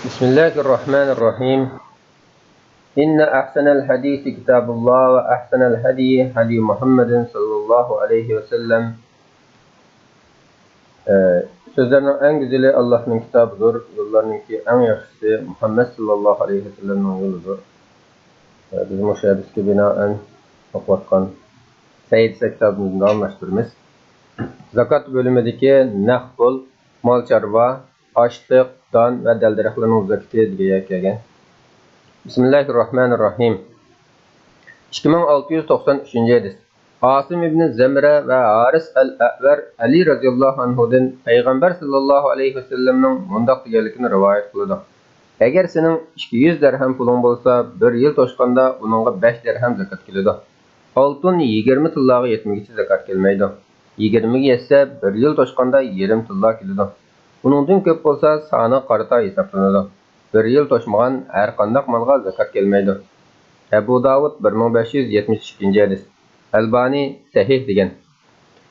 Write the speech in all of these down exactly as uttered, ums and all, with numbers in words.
بسم الله الرحمن الرحيم. إن أحسن الحديث كتاب الله وأحسن الهدي هدي محمد صلى الله عليه وسلم. ئە، سۆزلەرنىڭ ئەڭ گۈزىلى ئاللاھنىڭ كىتابىدۇر، يوللارنىڭكى ئەڭ ياخشىسى مۇھەممەد ساللاللاھۇ ئەلەيھى ۋەسەللەمنىڭ يولىدۇر. ئە، بىز مۇشۇ ھەدىسكە بىنائەن ئوقۇۋاتقان سەھىپە كىتابىمىزنى داۋاملاشتۇرىمىز. زاكات بۆلۈمىدىكى نەق پۇل، مال چارۋا، ئاشلىق، دان ۋە دەل-دەرەخلەرنىڭ زاكىتى دېگەن يەرگە كەلگەن. بىسمىللاھىررەھمانىررەھىم. ئىككى مىڭ ئالتە يۈز توقسان ئۈچىنچى ھەدىس. ئاسىم ئىبنى زەمرە ۋە ھارىس ئەل ئەۋەر ئەلى رەزىياللاھۇ ئەنھۇدىن پەيغەمبەر ساللاللاھۇ ئەلەيھى ۋەسەللەمنىڭ مۇنداق دېگەنلىكىنى رىۋايەت قىلىدۇ: ئەگەر سېنىڭ ئىككى يۈز دەرھەم پۇلۇڭ بولسا، بىر يىل توشقاندا ئۇنىڭغا بەش دەرھەم زاكات كېلىدۇ. ئالتۇن يىگىرمە تىللاغا يەتمىگۈچە زاكات كەلمەيدۇ. يىگىرمىگە يەتسە، بىر يىل توشقاندا يېرىم تىللا كېلىدۇ. ئۇنىڭدىن كۆپ بولسا، سانىغا قارىتا ھېسابلىنىدۇ. بىر يىل توشمىغان ھەرقانداق مالغا زاكات كەلمەيدۇ. ئەبۇ داۋۇد بىر مىڭ بەش يۈز يەتمىش ئىككىنچى ھەدىس. ئەلبانى سەھىھ دېگەن.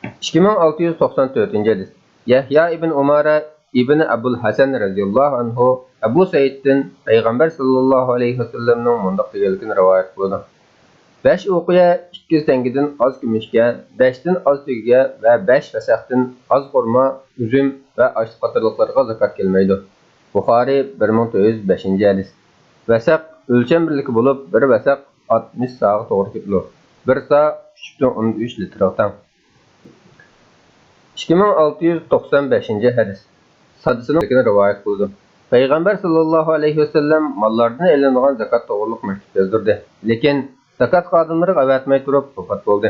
ئىككى مىڭ ئالتە يۈز توقسان تۆتىنچى ھەدىس. يەھيا ئىبن ئۇمارە ئىبن ئەبۇل ھەسەن رەزىياللاھۇ ئەنھۇ ئەبۇ سەئىدتىن پەيغەمبەر ساللاللاھۇ ئەلەيھى ۋەسەللەمنىڭ مۇنداق دېگەنلىكىنى رىۋايەت قىلىدۇ: بەش ئۇقىيە ئىككى يۈز تەڭگىدىن ئاز كۈمۈشكە، بەشتىن ئاز تۆگىگە ۋە بەش ۋەسەقتىن ئاز خورما، ئۈزۈم ۋە ئاشلىق قاتارلىقلارغا زاكات كەلمەيدۇ. بۇخارى بىر مىڭ تۆت يۈز بەشىنچى ھەدىس. ۋەسەق ئۆلچەم بىرلىكى بولۇپ، بىر ۋەسەق ئاتمىش ساغا توغرا كېلىدۇ. بىر سا ئۈچ پۈتۈن ئوندىن ئۈچ لىتىرغا تەڭ. ئىككى مىڭ ئالتە يۈز توقسان بەشىنچى ھەدىس. سادىسىنىڭ رىۋايەت قىلىدۇ. پەيغەمبەر ساللاللاھۇ ئەلەيھى ۋەسەللەم ماللاردىن ئېلىنىدىغان زاكات توغرۇلۇق مەكتۇپ يازدۇردى. لېكىن زاكات خادىملىرىغا ئەۋەتمەي تۇرۇپ ۋاپات بولدى.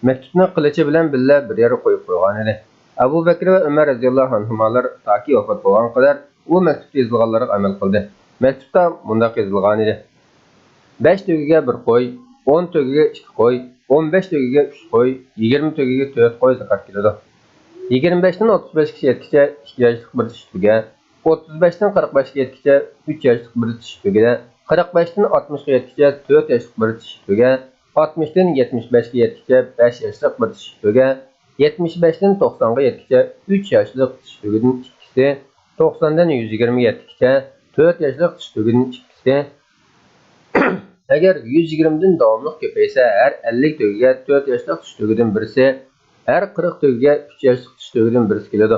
مەكتۇپنى قىلىچى بىلەن بىللە بىر يەرگە قويۇپ قويغانىدى. ئەبۇ بەكرى ۋە ئۆمەر رەزىياللاھۇ ئەنھۇمالار تاكى ۋاپات بولغانغا قەدەر ئۇ مەكتۇپتا يېزىلغانلارغا ئەمەل قىلدى. مەكتۇپتا مۇنداق يېزىلغانىدى: بەش تۆگىگە بىر قوي، ئون تۆگىگە ئىككى قوي، ئون بەش تۆگىگە ئۈچ قوي، يىگىرمە تۆگىگە تۆت قوي زاكات كېلىدۇ. يىگىرمە بەشتىن ئوتتۇز بەشكىچە يەتكىچە ئىككى ياشلىق بىر چىشى تۆگە، ئوتتۇز بەشتىن قىرىق بەشكە يەتكىچە ئۈچ ياشلىق بىر چىشى تۆگە، قىرىق بەشتىن ئاتمىشقا يەتكىچە تۆت ياشلىق بىر چىشى تۆگە، ئاتمىشتىن يەتمىش بەشكە يەتكىچە بەش ياشلىق بىر چىشى تۆگە، يەتمىش بەشتىن توقسانغا يەتكىچە ئۈچ ياشلىق چىشى تۆگىدىن ئىككىسى، توقساندىن يۈز يىگىرمىگە يەتكىچە تۆت ياشلىق چىشى تۆگىدىن ئىككىسى، ئەگەر يۈز يىگىرمىدىن داۋاملىق كۆپەيسە، ھەر ئەللىك تۆگىگە تۆت ياشلىق چىشى تۆگىدىن بىرسى، ھەر قىرىق تۆگىگە ئۈچ ياشلىق چىشى تۆگىدىن بىرسى كېلىدۇ.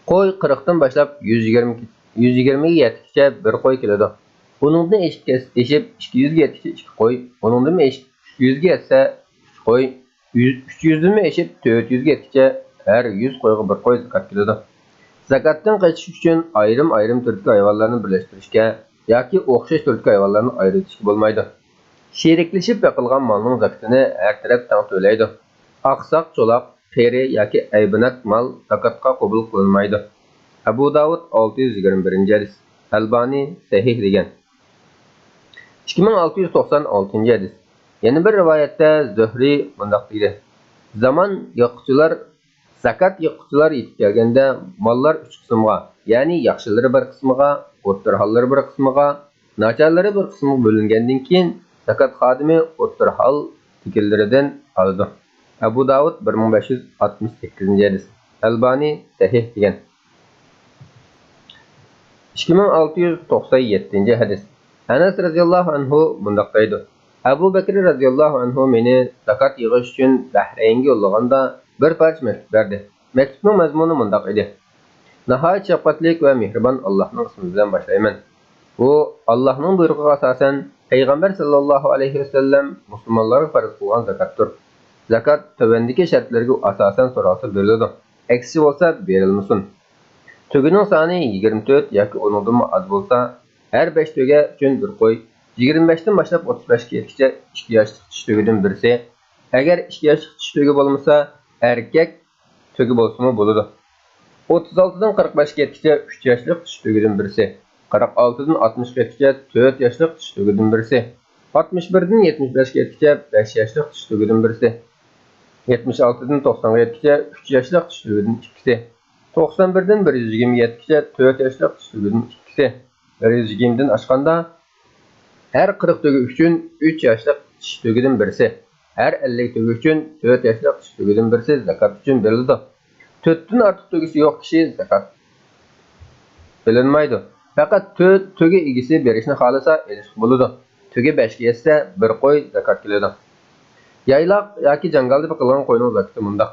قوي قىرىقتىن باشلاپ يۈز يىگىرمە، يۈز يىگىرمىگە يەتكىچە بىر قوي كېلىدۇ. ئۇنىڭدىن ئېشىپ كەس-، ئېشىپ ئىككى يۈزگە يەتكىچە ئىككى قوي، ئۇنىڭدىنمۇ ئېشىپ ئۈچ يۈزگە يەتسە ئۈچ قوي، يۈز، ئۈچ يۈزدىنمۇ ئېشىپ تۆت يۈزگە يەتكىچە ھەر يۈز قويغا بىر قوي زاكات كېلىدۇ. زاكاتتىن قېچىش ئۈچۈن ئايرىم-ئايرىم تۈردىكى ھايۋانلارنى بىرلەشتۈرۈشكە ياكى ئوخشاش تۈردىكى ھايۋانلارنى ئايرىۋېتىشكە بولمايدۇ. شېرىكلىشىپ بېقىلغان مالنىڭ زاكىتىنى ھەر تەرەپ تەڭ تۆلەيدۇ. ئاقساق، چولاق، قېرى ياكى ئەيبىنەك مال زاكاتقا قوبۇل قىلىنمايدۇ. ئەبۇ داۋۇد ئالتە يۈز يىگىرمە بىرىنچى ھەدىس، ئەلبانى سەھىھ دېگەن. ئىككى مىڭ ئالتە يۈز توقسان ئالتىنچى ھەدىس. يەنە بىر رىۋايەتتە زۆھرى مۇنداق دېدى: زامان يىغقۇچىلار، زاكات يىغقۇچىلار يېتىپ كەلگەندە، ماللار ئۈچ قىسىمغا، يەنى ياخشىلىرى بىر قىسمىغا، ئوتتۇرا ھاللىرى بىر قىسمىغا، ناچارلىرى بىر قىسمىغا بۆلۈنگەندىن كېيىن، زاكات خادىمى ئوتتۇرا ھال دېگەنلىرىدىن ئالىدۇ. ئەبۇ داۋۇد بىر مىڭ بەش يۈز ئاتمىش سەككىزىنچى ھەدىس. ئەلبانى سەھىھ دېگەن. ئىككى مىڭ ئالتە يۈز توقسان يەتتىنچى ھەدىس. ئەنەس رەزىياللاھۇ ئەنھۇ مۇنداق دەيدۇ: ئەبۇ بەكرى رەزىياللاھۇ ئەنھۇ مېنى زاكات يىغىش ئۈچۈن بەھرەينگە يوللىغاندا، بىر پارچە مەكتۇپ بەردى. مەكتۇپنىڭ مەزمۇنى مۇنداق ئىدى: ناھايىتى شەپقەتلىك ۋە مېھرىبان ئاللاھنىڭ ئىسمى بىلەن باشلايمەن. بۇ ئاللاھنىڭ بۇيرۇقىغا ئاساسەن، پەيغەمبەر ساللاللاھۇ ئەلەيھى ۋەسەللەم مۇسۇلمانلارغا پەرز قىلغان زاكاتتۇر. زاكات تۆۋەندىكى شەرتلەرگە ئاساسەن سورالسا بېرىلىدۇ، ئەكسىچە بولسا بېرىلمىسۇن. تۆگىنىڭ سانى يىگىرمە تۆت ياكى ئۇنىڭدىنمۇ ئاز بولسا، ھەر بەش تۆگە ئۈچۈن بىر قوي، يىگىرمە بەشتىن باشلاپ ئوتتۇز بەشكە يەتكىچە ئىككى ياشلىق چىشى تۆگىدىن بىرسى، ئەگەر ئىككى ياشلىق چىشى تۆگە بولمىسا، ئەركەك تۆگە بولسىمۇ بولىدۇ. ئوتتۇز ئالتىدىن قىرىق بەشكە يەتكىچە ئۈچ ياشلىق چىشى تۆگىدىن بىرسى، قىرىق ئالتىدىن ئاتمىشقا يەتكىچە تۆت ياشلىق چىشى تۆگىدىن بىرسى، ئاتمىش بىردىن يەتمىش بەشكە يەتكىچە بەش ياشلىق چىشى تۆگىدىن بىرسى، يەتمىش ئالتىدىن توقسانغا يەتكىچە ئۈچ ياشلىق چىشى تۆگىدىن ئىككىسى، توقسان بىردىن بىر يۈز يىگىرمىگە يەتكىچە تۆت ياشلىق چىشى تۆگىدىن ئىككىسى، بىر يۈز يىگىرمىدىن ئاشقاندا، ھەر قىرىق تۆگە ئۈچۈن ئۈچ ياشلىق چىشى تۆگىدىن بىرسى، ھەر ئەللىك تۆگە ئۈچۈن تۆت ياشلىق چىشى تۆگىدىن بىرسى زاكات ئۈچۈن بېرىلىدۇ. تۆتتىن ئارتۇق تۆگىسى يوق كىشى زاكات بېرىلمايدۇ. پەقەت تۆت تۆگە ئىگىسى بېرىشنى خالىسا ئېلىشقا بولىدۇ. تۆگە بەشكە يەتسە، بىر قوي زاكات كېلىدۇ. يايلاق ياكى جاڭگالدا بېقىلغان قوينىڭ زاكىتى مۇنداق.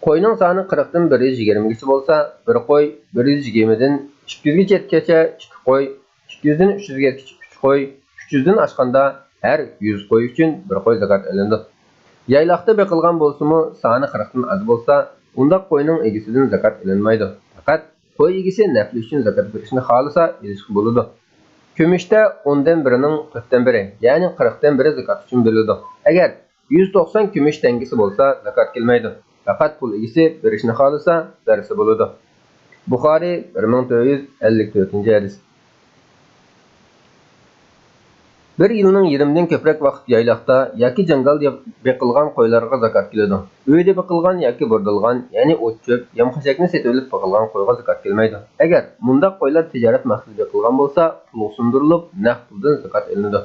قوينىڭ سانى قىرىقتىن بىر يۈز يىگىرمىگىچە بولسا، بىر قوي، بىر يۈز يىگىرمىدىن ئىككى يۈزگىچە يەتكەچە ئىككى قوي، ئىككى يۈزدىن ئۈچ يۈزگە يەتكەچ ئۈچ قوي، ئۈچ يۈزدىن ئاشقاندا ھەر يۈز قوي ئۈچۈن بىر قوي زاكات ئېلىنىدۇ. يايلاقتا بېقىلغان بولسىمۇ، سانى قىرىقتىن ئاز بولسا، ئۇنداق قوينىڭ ئىگىسىدىن زاكات ئېلىنمايدۇ. پەقەت قوي ئىگىسى نەپلى ئۈچۈن زاكات بېرىشنى خالىسا، ئېلىشقا بولىدۇ. كۈمۈشتە ئوندىن بىرىنىڭ تۆتتىن بىرى، يەنى قىرىقتىن بىرى زاكات ئۈچۈن بېرىلىدۇ. ئەگەر يۈز توقسان كۈمۈش تەڭگىسى بولسا، زاكات كەلمەيدۇ. پەقەت پۇل ئىگىسى بېرىشنى خالىسا، بەرسە بولىدۇ. بۇخارىي، بىر مىڭ تۆت يۈز ئەللىك تۆتىنچى ھەدىس. بىر يىلنىڭ يېرىمىدىن كۆپرەك ۋاقىت يايلاقتا ياكى جاڭگالدا بېقىلغان قويلارغا زاكات كېلىدۇ. ئۆيدە بېقىلغان ياكى بۇرىدىلغان، يەنى ئوت-چۆپ، يەم-خەشەكنى سېتىۋېلىپ بېقىلغان قويغا زاكات كەلمەيدۇ. ئەگەر مۇنداق قويلار تىجارەت مەقسىتىدە بېقىلغان بولسا، پۇلغا سۇندۇرۇلۇپ، نەق پۇلدىن زاكات ئېلىنىدۇ.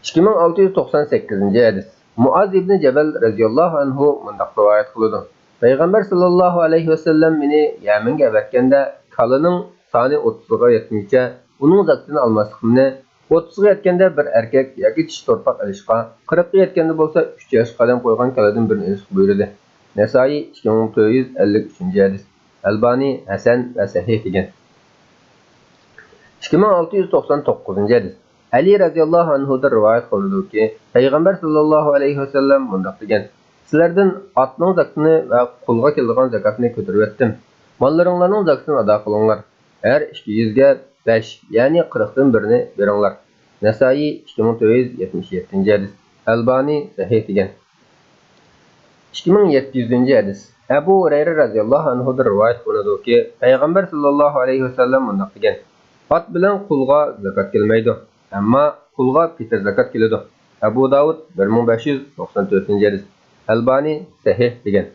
ئىككى مىڭ ئالتە يۈز توقسان سەككىزىنچى ھەدىس. مۇئاز ئىبنى جەبەل رەزىياللاھۇ ئەنھۇ مۇنداق رىۋايەت قىلىدۇ: پەيغەمبەر ساللاللاھۇ ئەلەيھى ۋەسەللەم مېنى يەمەنگە ئەۋەتكەندە، كالىنىڭ سانى ئوتتۇزغا يەتكۈچە ئۇنىڭ زاكىتىنى ئالماسلىقىمنى، ئوتتۇزغا يەتكەندە بىر ئەركەك ياكى چىشى تورپاق ئېلىشقا، قىرىققا يەتكەندە بولسا ئۈچ ياشقا قەدەم قويغان كالىدىن بىرنى ئېلىشقا بۇيرۇدى. نەسائىي، ئىككى مىڭ تۆت يۈز ئەللىك ئۈچىنچى ھەدىس. ئەلبانى ھەسەن ۋە سەھىھ دېگەن. ئىككى مىڭ ئالتە يۈز توقسان توققۇزىنچى ھەدىس. ئەلى رەزىياللاھۇ ئەنھۇدىن رىۋايەت قىلىنىدۇكى، پەيغەمبەر ساللاللاھۇ ئەلەيھى ۋەسەللەم مۇنداق دېگەن: سىلەردىن ئاتنىڭ زاكىتىنى ۋە قۇلغا كېلىدىغان زاكاتنى كۆتۈرۈۋەتتىم. ماللىرىڭلارنىڭ زاكىتىنى ئادا قىلىڭلار. ھەر ئىككى يۈزگە بەش، يەنى قىرىقتىن بىرنى بېرىڭلار. نەسائىي، ئىككى مىڭ تۆت يۈز يەتمىش يەتتىنچى ھەدىس. ئەلبانى سەھىھ دېگەن. ئىككى مىڭ يەتتە يۈزىنچى ھەدىس. ئەبۇ ھۇرەيرە رەزىياللاھۇ ئەنھۇدىن رىۋايەت قىلىنىدۇكى، پەيغەمبەر ساللاللاھۇ ئەلەيھى ۋەسەللەم مۇنداق دېگەن: ئات بىلەن قۇلغا زاكات كەلمەيدۇ، ئەمما قۇلغا پىتىر زاكات كېلىدۇ. ئەبۇ داۋۇد، بىر مىڭ بەش يۈز توقسان تۆتىنچى ھەدىس. ئەلبانى سەھىھ دېگەن.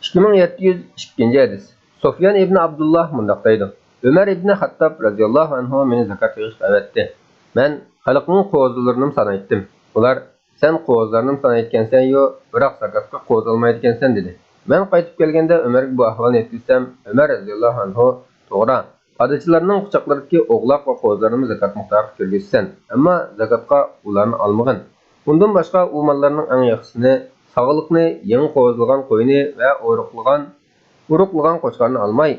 ئىككى مىڭ يەتتە يۈز ئىككىنچى ھەدىس. سۇفيان ئىبن ئابدۇللا مۇنداق دەيدۇ: ئۆمەر ئىبن خەتتاب رەزىياللاھۇ ئەنھۇ مېنى زاكات يىغىشقا ئەۋەتتى. مەن خەلقنىڭ قوزىلىرىنىمۇ سانايتتىم. ئۇلار: سەن قوزىلارنىمۇ سانايدىكەنسەن-يۇ، بىراق زاكاتقا قوزا ئالمايدىكەنسەن، دېدى. مەن قايتىپ كەلگەندە ئۆمەرگە بۇ ئەھۋالنى يەتكۈزسەم، ئۆمەر رەزىياللاھۇ ئەنھۇ: توغرا، پادىچىلارنىڭ قۇچاقلىرىدىكى ئوغلاق ۋە قوزىلارنىمۇ زاكات مىقدارىغا كىرگۈزىسەن، ئەمما زاكاتقا ئۇلارنى ئالمىغىن. ئۇندىن باشقا ئۇ ماللارنىڭ ئەڭ ياخشىسىنى، ساغلىقنى، يېڭى قوزىلغان قوينى ۋە ئورۇقلىغان، ئورۇقلىغان قوچقارنى ئالماي،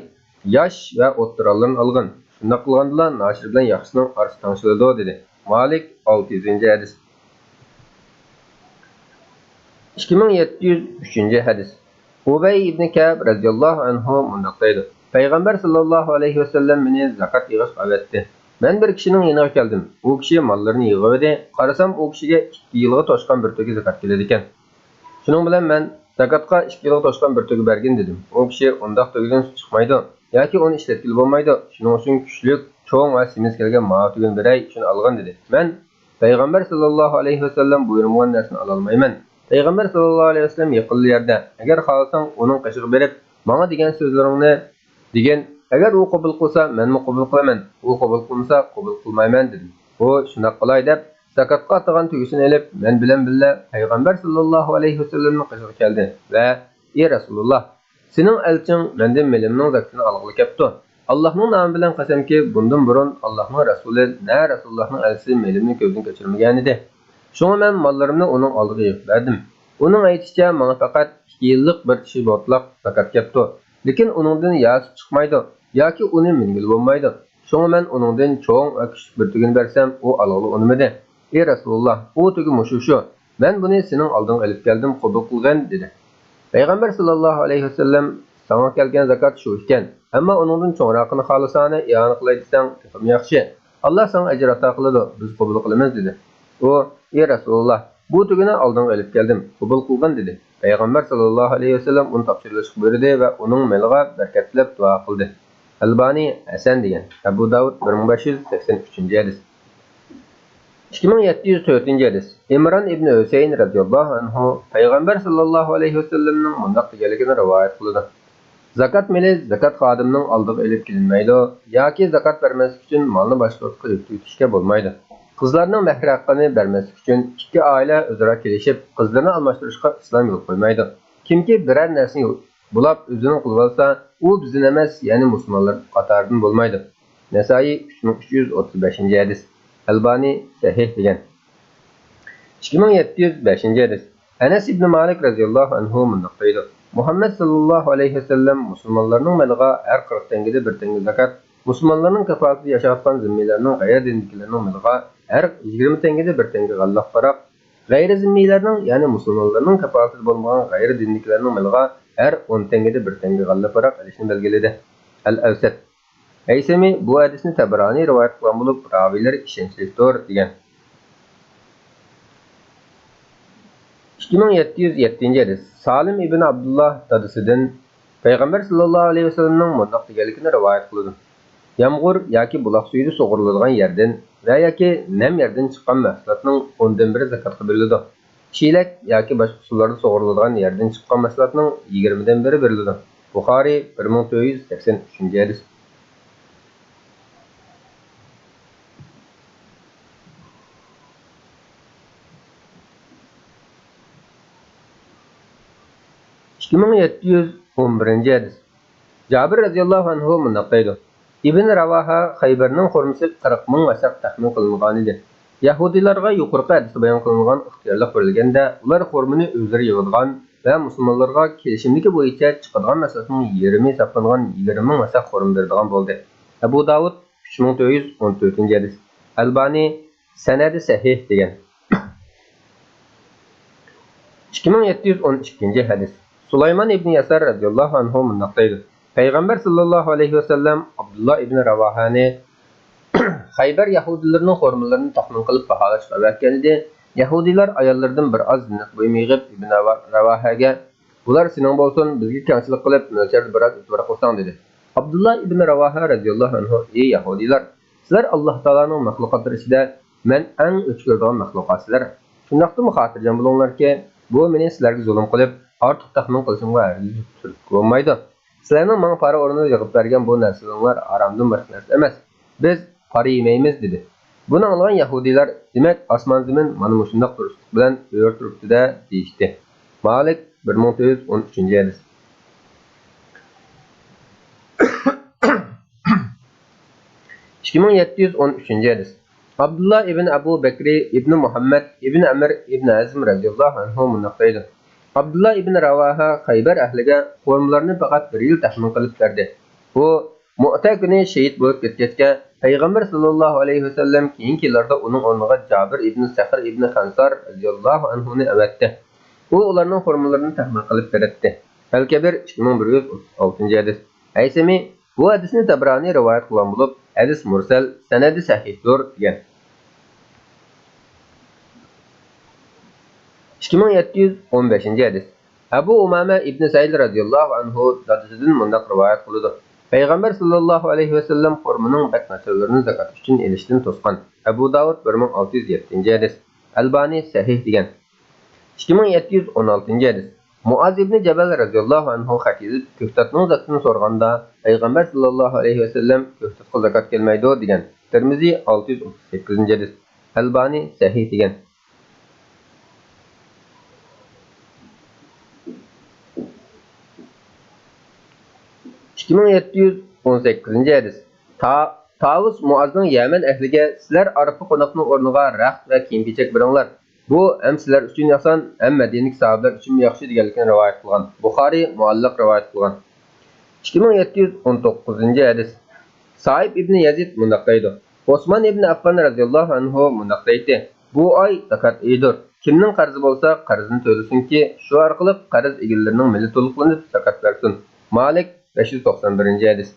ياش ۋە ئوتتۇرالىرىنى ئالغىن. شۇنداق قىلغاندىلا ناشىر بىلەن ياخشىنىڭ ئارىسى تەڭشىلىدۇ، دېدى. مالىك، ئالتە يۈزىنچى ھەدىس. ئىككى مىڭ يەتتە يۈز ئۈچىنچى ھەدىس. ئۇبەي ئىبنى كەئب رەزىياللاھۇ ئەنھۇ مۇنداق دەيدۇ: پەيغەمبەر ساللاللاھۇ ئەلەيھى ۋەسەللەم مېنى زاكات يىغىشقا ئەۋەتتى. مەن بىر كىشىنىڭ يېنىغا كەلدىم. ئۇ كىشى ماللىرىنى يىغىۋىدى. قارىسام، ئۇ كىشىگە ئىككى يىلغا توشقان بىر تۆگە زاكات كېلىدىكەن. شۇنىڭ بىلەن مەن: زاكاتقا ئىككى يىلغا توشقان بىر تۆگە بەرگىن، دېدىم. ئۇ كىشى: ئۇنداق تۆگىدىن سۈت چىقمايدۇ ياكى ئۇنى ئىشلەتكىلى بولمايدۇ. شۇنىڭ ئۈچۈن كۈچلۈك، چوڭ ۋە سېمىز كەلگەن ماۋۇ تۆگىنى بېرەي، شۇنى ئالغىن، دېدى. مەن: پەيغەمبەر ساللاللاھۇ ئەلەيھى ۋەسەللەم بۇيرۇمىغان نەرسىنى ئالالمايمەن. پەيغەمبەر ساللاللاھۇ ئەلەيھى ۋەسەللەم يېقىنلا يەردە، ئەگەر خالىساڭ ئۇنىڭ قېشىغا بېرىپ، ماڭا دېگەن سۆزلىرىڭنى دېگىن، ئەگەر ئۇ قوبۇل قىلسا، مەنمۇ قوبۇل قىلىمەن، ئۇ قوبۇل قىلمىسا، قوبۇل قىلمايمەن، دېدىم. ئۇ: شۇنداق قىلاي، دەپ، زاكاتقا ئاتىغان تۆگىسىنى ئېلىپ، مەن بىلەن بىللە پەيغەمبەر ساللاللاھۇ ئەلەيھى ۋەسەللەمنىڭ قېشىغا كەلدى ۋە: ئى رەسۇلۇللاھ، سېنىڭ ئەلچىڭ مەندىن مېلىمنىڭ زاكىتىنى ئالغىلى كەپتۇ. ئاللاھنىڭ نامى بىلەن قەسەمكى، بۇندىن بۇرۇن ئاللاھنىڭ رەسۇلى نە رەسۇلۇللاھنىڭ ئەلچىسى مېلىمنى كۆزدىن كەچۈرمىگەنىدى. شۇڭا مەن ماللىرىمنى ئۇنىڭ ئالدىغا يىغىپ بەردىم. ئۇنىڭ ئېيتىشىچە، ماڭا پەقەت ئىككى يىللىق بىر چىشى بوتىلاق زاكات كەپتۇ. لېكىن ئۇنىڭدىن يا سۈت چىقمايدۇ، ياكى ئۇنى مىنگىلى بولمايدۇ. شۇڭا مەن ئۇنىڭدىن چوڭ ۋە كۈچلۈك بىر تۆگىنى بەرسەم، ئۇ ئالغىلى ئۇنىمىدى. ئى رەسۇلۇللاھ، ئۇ تۆگە مۇشۇ شۇ. مەن بۇنى سېنىڭ ئالدىڭغا ئېلىپ كەلدىم، قوبۇل قىلغىن، دېدى. پەيغەمبەر ساللاللاھۇ ئەلەيھى ۋەسەللەم: ساڭا كەلگەن زاكات شۇ ئىكەن، ئەمما ئۇنىڭدىن چوڭراقىنى خالىساڭ ئىئانە قىلاي دېسەڭ تېخىمۇ ياخشى. ئاللاھ ساڭا ئەجىر ئاتا قىلىدۇ، بىز قوبۇل قىلىمىز، دېدى. ئۇ: ئى رەسۇلۇللاھ، بۇ تۆگىنى ئالدىڭغا ئېلىپ كەلدىم، قوبۇل قىلغىن، دېدى. پەيغەمبەر ساللاللاھۇ ئەلەيھى ۋەسەللەم ئۇنى تاپشۇرۇۋېلىشقا بۇيرۇدى ۋە ئۇنىڭ مېلىغا بەرىكەت تىلەپ دۇئا قىلدى. ئەلبانى ھەسەن دېگەن. ئەبۇ داۋۇد، بىر مىڭ بەش يۈز سەكسەن ئۈچىنچى ھەدىس. ئىككى مىڭ يەتتە يۈز تۆتىنچى ھەدىس. ئىمران ئىبنى ھۈسەيىن رەزىياللاھۇ ئەنھۇ پەيغەمبەر ساللاللاھۇ ئەلەيھى ۋەسەللەمنىڭ مۇنداق دېگەنلىكىنى رىۋايەت قىلىدۇ: زاكات مېلى زاكات خادىمىنىڭ ئالدىغا ئېلىپ كېلىنمەيدۇ ياكى زاكات بەرمەسلىك ئۈچۈن مالنى باشقىلارغا يۆتكىتىشكە بولمايدۇ. قىزلارنىڭ مەھرى ھەققىنى بەرمەسلىك ئۈچۈن ئىككى ئائىلە ئۆزئارا كېلىشىپ، قىزلىرىنى ئالماشتۇرۇشقا ئىسلام يول قويمايدۇ. كىمكى بىرەر نەرسىنى بۇلاپ ئۆزىنىڭ قىلىۋالسا، ئۇ بىزدىن ئەمەس، يەنى مۇسۇلمانلار قاتارىدىن بولمايدۇ. نەسائىي، ئۈچ مىڭ ئۈچ يۈز ئوتتۇز بەشىنچى ھەدىس. ئەلبانى سەھىھ دېگەن. ئىككى مىڭ يەتتە يۈز بەشىنچى ھەدىس. ئەنەس ئىبنى مالىك رەزىياللاھۇ ئەنھۇ مۇنداق دەيدۇ: مۇھەممەد ساللاللاھۇ ئەلەيھى ۋەسەللەم مۇسۇلمانلارنىڭ مېلىغا ھەر قىرىق تەڭگىدە بىر تەڭگە زاكات، مۇسۇلمانلارنىڭ كاپالىتىدە ياشاۋاتقان زىممىيلەرنىڭ غەيرىي دىندىكىلەرنىڭ مېلىغا ھەر يىگىرمە تەڭگىدە بىر تەڭگە غەللە پاراق، غەيرىي زىممىيلەرنىڭ، يەنى مۇسۇلمانلارنىڭ كاپالىتىدە بولمىغان غەيرىي دىندىكىلەرنىڭ مېلىغا ھەر ئون تەڭگىدە بىر تەڭگە غەللە پاراق ئېلىشنى بەلگىلىدى. ئەل ئەۋسەت. ھەيسەمى بۇ ھەدىسنى تەبرانى رىۋايەت قىلغان بولۇپ، راۋىيلىرى ئىشەنچلىكتۇر، دېگەن. ئىككى مىڭ يەتتە يۈز يەتتىنچى ھەدىس. سالىم ئىبن ئابدۇللا دادىسىدىن پەيغەمبەر ساللاللاھۇ ئەلەيھى ۋەسەللەمنىڭ مۇنداق دېگەنلىكىنى رىۋايەت قىلىدۇ: يامغۇر ياكى بۇلاق سۈيىدە سۇغۇرۇلىدىغان يەردىن ۋە ياكى نەم يەردىن چىققان مەھسۇلاتنىڭ ئوندىن بىرى زاكاتقا بېرىلىدۇ. چېلەك ياكى باشقا ئۇسۇللاردا سۇغۇرۇلىدىغان يەردىن چىققان مەھسۇلاتنىڭ يىگىرمىدىن بىرى بېرىلىدۇ. بۇخارىي، بىر مىڭ تۆت يۈز سەكسەن ئۈچىنچى ھەدىس. ئىككى مىڭ يەتتە يۈز ئون بىرىنچى ھەدىس. جابىر رەزىياللاھۇ ئەنھۇ مۇنداق دەيدۇ: ئىبن راۋاھا خەيبەرنىڭ خورمىسى قىرىق مىڭ ۋەسەق تەخمىن قىلىنغانىدى. يەھۇدىيلارغا يۇقىرىقى ھەدىستە بايان قىلىنغان ئىختىيارلىق بېرىلگەندە، ئۇلار خورمىنى ئۆزلىرى يىغىدىغان ۋە مۇسۇلمانلارغا كېلىشىملىكى بويىچە چىقىدىغان مەھسۇلاتنىڭ يېرىمى ھېسابلانغان يىگىرمە مىڭ ۋەسەق خورما بېرىدىغان بولدى. ئەبۇ داۋۇد، ئۈچ مىڭ تۆت يۈز ئون تۆتىنچى ھەدىس. ئەلبانى، سەنەدى سەھىھ، دېگەن. ئىككى مىڭ يەتتە يۈز ئون ئىككىنچى ھەدىس. سۇلايمان ئىبنى يەسار رەزىياللاھۇ ئەنھۇ مۇنداق دەيدۇ: پەيغەمبەر ساللاللاھۇ ئەلەيھى ۋەسەللەم ئابدۇللا ئىبنى راۋاھانى خەيبەر يەھۇدىيلىرىنىڭ خورمىلىرىنى تەخمىن قىلىپ باھالاشقا ئەۋەتكەنىدى. يەھۇدىيلار ئاياللىرىدىن بىر ئاز زىننەت بۇيۇم يىغىپ، ئىبن راۋا-، راۋاھەگە، «بۇلار سېنىڭ بولسۇن، بىزگە كەڭچىلىك قىلىپ، مۆلچەردە بىر ئاز ئۆتۈۋېرە قىلساڭ» دېدى. ئابدۇللا ئىبن راۋاھا رەزىياللاھۇ ئەنھۇ: «ئى يەھۇدىيلار، سىلەر ئاللاھ تائالانىڭ مەخلۇقاتلىرى ئىچىدە مەن ئەڭ ئۆچ كۆرىدىغان مەخلۇقاتسىلەر. شۇنداقتىمۇ خاتىرجەم بولۇڭلاركى، بۇ مېنى سىلەرگە زۇلۇم قىلىپ، ئارتۇق تەخمىن قىلىشىمغا ھەرگىز تۈرتكە بولمايدۇ. سىلەرنىڭ ماڭا پارا ئورنىدا يىغىپ بەرگەن بۇ نەرسىلىرىڭلار ھارامدىن باشقا نەرسە ئەمەس. بىز پارا يېمەيمىز» دېدى. بۇنى ئاڭلىغان يەھۇدىيلار: «دېمەك، ئاسمان-زېمىن مانا مۇشۇنداق دۇرۇسلۇق بىلەن ئۆرە تۇرۇپتۇ-دە» دېيىشتى. مالىك، بىر مىڭ تۆت يۈز ئون ئۈچىنچى ھەدىس. ئىككى مىڭ يەتتە يۈز ئون ئۈچىنچى ھەدىس. ئابدۇللا ئىبن ئەبۇ بەكرى ئىبن مۇھەممەد ئىبن ئەمر ئىبن ھەزم رەزىياللاھۇ ئەنھۇ مۇنداق دەيدۇ: ئابدۇللا ئىبن راۋاھا خەيبەر ئەھلىگە خورمىلارنى پەقەت بىر يىل تەخمىن قىلىپ بەردى. بۇ مۇئتە كۈنى شېھىت بولۇپ كەتكەچكە، پەيغەمبەر ساللاللاھۇ ئەلەيھى ۋەسەللەم كېيىنكى يىللاردا ئۇنىڭ ئورنىغا جابىر ئىبن سەخر ئىبن خەنسار رەزىياللاھۇ ئەنھۇنى ئەۋەتتى. ئۇ ئۇلارنىڭ خورمىلىرىنى تەخمىن قىلىپ بېرەتتى. ئەل كەبىر، ئىككى مىڭ بىر يۈز ئوتتۇز ئالتىنچى ھەدىس. ھەيسىمى بۇ ھەدىسنى تەبرانى رىۋايەت قىلغان بولۇپ، ھەدىس مۇرسەل، سەنەدى سەھىھتۇر، دېگەن. ئىككى مىڭ يەتتە يۈز ئون بەشىنچى ھەدىس. ئەبۇ ئۇمامە ئىبنى سەئىد رەزىياللاھۇ ئەنھۇ دادىسىدىن مۇنداق رىۋايەت قىلىدۇ: پەيغەمبەر ساللاللاھۇ ئەلەيھى ۋەسەللەم خورمىنىڭ بەك ناچارلىرىنى زاكات ئۈچۈن ئېلىشتىن توسقان. ئەبۇ داۋۇد، بىر مىڭ ئالتە يۈز يەتتىنچى ھەدىس. ئەلبانى سەھىھ دېگەن. ئىككى مىڭ يەتتە يۈز ئون ئالتىنچى ھەدىس. مۇئاز ئىبنى جەبەل رەزىياللاھۇ ئەنھۇ خەت يېزىپ، كۆكتاتنىڭ زاكىتىنى سورىغاندا، پەيغەمبەر ساللاللاھۇ ئەلەيھى ۋەسەللەم كۆكتاتقا زاكات كەلمەيدۇ دېگەن. تىرمىزى، ئالتە يۈز ئوتتۇز سەككىزىنچى ھەدىس. ئەلبانى سەھىھ دېگەن. ئىككى مىڭ يەتتە يۈز ئون سەككىزىنچى ھەدىس. تا-، تاۋۇس مۇئازنىڭ يەمەن ئەھلىگە، «سىلەر ئارپا قوناقنىڭ ئورنىغا رەخت ۋە كىيىم-كېچەك بېرىڭلار. بۇ ھەم سىلەر ئۈچۈن ئاسان، ھەم مەدىنىدىكى ساھابىلەر ئۈچۈنمۇ ياخشى» دېگەنلىكىنى رىۋايەت قىلغان. بۇخارىي مۇئەللەق رىۋايەت قىلغان. ئىككى مىڭ يەتتە يۈز ئون توققۇزىنچى ھەدىس. سائىب ئىبنى يەزىد مۇنداق دەيدۇ: ئوسمان ئىبنى ئەففان رەزىياللاھۇ ئەنھۇ مۇنداق دەيتتى: «بۇ ئاي زاكات ئېيىدۇر. كىمنىڭ قەرزى بولسا، قەرزىنى تۆلىسۇنكى، شۇ ئارقىلىق قەرز ئىگىلىرىنىڭ مېلى تولۇقلىنىپ، زاكات بەرسۇن.» مالىك، بەش يۈز توقسان بىرىنچى ھەدىس.